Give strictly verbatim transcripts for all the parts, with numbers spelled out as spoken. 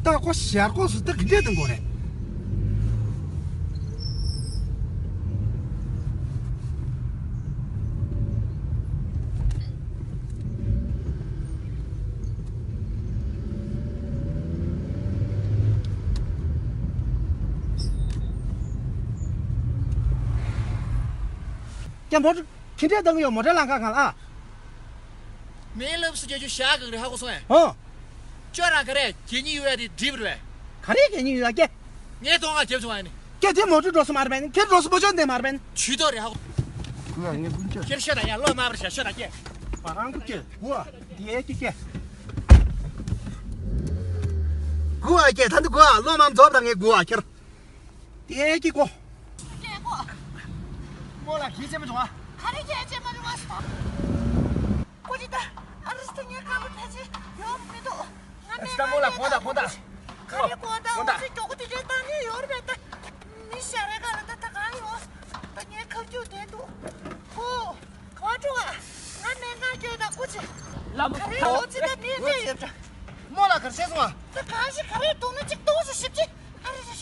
ད་ཁོ་ཞར་ཁོག་སུ་ད་གི་འདྲས་དང་གོ་རེད། ཀྱང་མོ་ཊ་ཁྱི་འདྲས་བཏང་གི་ཡོད། མོ་ཊ་ལང་ཁ་གང་ལ་ཨ། མེ་ལབ་སུ་རྒྱ་ཆུ་ཞག་གང་རེད་ཧ་གོ་སོང་ཨེ། ཧོ། ཁྱོད་རང་ག་རེ་གད་སྙིགས་གཡུག་ཡ་དེ་འགྲིག་པ་རེད། ག་རེ་གད་སྙིགས་གཡུག་ཡ་སྐྱེ། ངས་གཏོང་ག་རྒྱབ་བྱུང་ཨ་ནི། སྐྱེ་དེ་མོ་ཊ་འགྲོ་སོང་མ་རེད་པས། ཁྱེད་འགྲོ་སོང་པོ་ཆོ་འདེ་མ་རེད་པས། ཇུས་གཏོགས་རེད་ཧ་གོ། ཁྱེད་ཤོད་དང་ཡ་ལོ་མ་བར་བྱ་ཤོད་དང་སྐྱེ། བ་རང་གི་སྐྱེ་གོ་ཨ། དེ་སྐྱེ་སྐྱེ། གོ་ཨ་སྐྱེ་ད་འདི་གོ་ཨ་ལོ་མ་འཛོབ་དང་ངས་གོ་ཨ་ཁྱེར། དེ་ཀྱི་གོ། ཀྱེ་གོ། མོ་ལ་གིས་ཅེ་མ་བྱུང་ཨ། ག་རེ་ཀྱེ་ཅེ་མ་བྱུང་ཨ་སོ། ཀོ་ཅི་ད། ཨ་རི་སྟེ་ངའི་ཁ་པར་ཐ་ཆེ་ཡོང་མི་འདུག་ང་མེད་ད་མོ་ལ་གོ་ད་གོ་ད། ག་རེ་གོ་ད་གོ་ད། ང་ཚོའི་མགྱོགས་པོ་དེ་འདྲའི་བཏང་ནས་ཡོད་རེད་པས་ད། མི་ཤ་རེ་ག་ལ་ད་ད་གང་ཡོང་། ད་ངའི་ཁ་རྒྱུག་དེ་འདུག་གོ། ག་བ་འགྲོ་ཨ། ང་མེད་ང་སྐྱོ་ད་ཀོ་ཅི། ལམ་ག་རེ་ལོ་ཅི་ད་མི་ཤ་ཡོད་ད། མོ་ལ་ག་རེ་བྱས་སོང་ཨ། ད་གང་ཞིག་ག་རེ་འདུག་ན་ཅིག་གཏོང་ཞིག་ཞིབ་ཅིག་ཨ་རེ་རེ།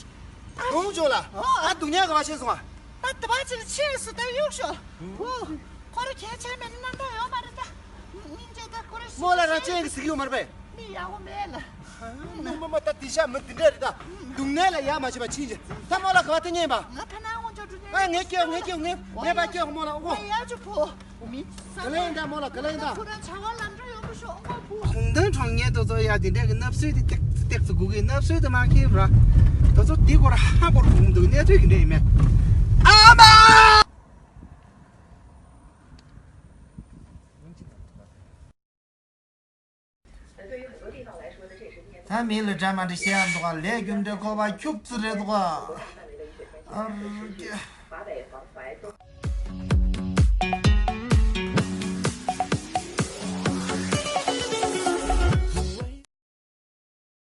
ཨ་རེ། དུང་ཅོག་ལ། ཨོ། ཨ་དུང་ཉག་ག་བ་ཤེས་སོང་ཨ། ད་དུ་བ་ཅི་ལ་ཆེས་སུ་ད་གཡུག་ཤོག་ཨོ། ཁོ་ར་ཁྱད་ཆེ་མེད་ན་ད་ཡོད་མ་རེད་ད། སྙིང་རྗེ་ད་ཁོ་ར་ཤི་མོ་ལ་ར་ཅན་གི་ཟིག་ཡོད་མ་རེད་པས། མི་ཡག་པོ་མེད་ལ། མི་མ་མ་ད་དེ་ཤ་མི་དེ་འདྲ་རེད་ད། སྡུག་བསྔལ་ལ་ཡ་མ་བྱེད་པ་ཕྱིན་ཅི། ད་མོ་ལ་ག་བ་དེ་ཉན་པ། ང་ཕ་ན་དབང་ཆོག་གྲུ་ཉན། ཨ་ངས་སྐྱོ་ངས་སྐྱོ་ངས་ངས་པ་སྐྱོ་མོ་ལ་ཨོ། ཡ་ཅུ་ཕོ། མི། ག་ལེན་ད་མོ་ལ་ག་ལེན་ད། ཁོ་རང་བྱ་བ་ལམ་འགྲོ་ཡོང་གི་ཤོག་ཨོ་ཕོ། གུང་ཐང་གྲོང་ཉེ་དོ་ཚོ་ཡ་དེ་འདྲ་གི་ནབ་སོས་དེ་ཏེག་ཏེག་ཚོ་གུ་གི་ནབ་སོས་དེ་མ་ཁེབ་ར། དོ་ཚོ་དེ་གོ་ར་ཧ་གོ་ར་གུང་འདུག་གནས་ཚུལ་གི་འདྲ་ཡིན་མེད། ཨ་མ། ད་མི་ལ་འདྲ་མ་འདྲ་བཤད་ཡ་འདུག་ག་ལས་རྒྱུ་འབྲས་ཁོ་པ་ཁྱུག་ཙི་རེད་འདུག་ག་ཨ་རུ་ཀྱེ།